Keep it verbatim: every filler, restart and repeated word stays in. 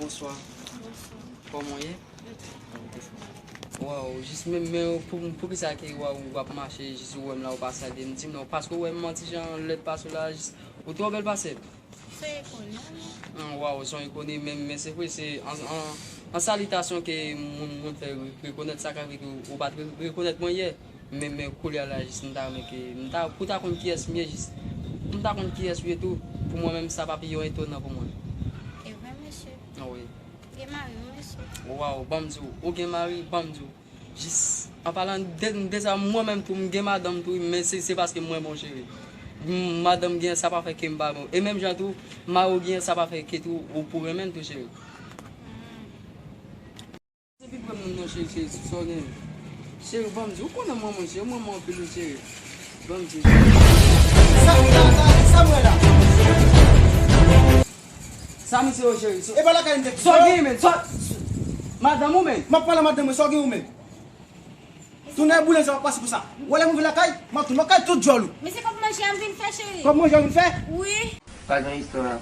Bonswa. Kòman w ye? Waw, jis menm, men pou, poukisa ke waw, w ap mache, jis ou wè m la, ou pa salye m, di m non, paske w wè m an ti jan lèd pase w la, jis ou twò bèl pase m. Se ikone, non? An, waw, se yon ikone, men, men se vre, se an, an, an salitasyon ke moun, moun fè re-, rekonèt sa ka vle di ou, ou pa t re-, rekonèt mwen yè. Men, men koulye a la, jis m ta renmen ke, m ta, pou ta konn kiyès m ye, jis m ta konn kiyès ou ye tou. Pou mwen menm, sa pa pi yon etonan pou mwen. E vre, mesye? An wi. Gen mari, wi, mesye. Waw, ban m di w, ou gen mari, ban m di w. Jis, an palan de, de sa, mwen menm tou, m gen madanm tou, men se, se paske m renmen w, cheri. M, madanm gen, sa pa fè ke m pa renmen w. E menm jan tou, mari w gen, sa pa fè ke tou, ou pou renmen l tou, cheri. Se pi prè m nan non, cheri, cheri, sa w gen? Cheri, ban m di, ou konnen mwen, mwen, cheri, mwen, mwen anpil, wi, cheri. Ban m di, cheri. Sa, sa, sa, sa m wè la? Sa misye yo, cheri? E pa lakay m te. Sa w gen, men? Sa, madanm ou, men? M ap pale madanm mwen, sa w gen ou, men? Tounen boulen, sa w ap pase pou sa. Ou wè lè m rive lakay, m ap tounen lakay tout djòl ou. Men se kòb manje a m vin fè, cheri. Kòb manje a w vin fè? Wi. Pa gen istwa.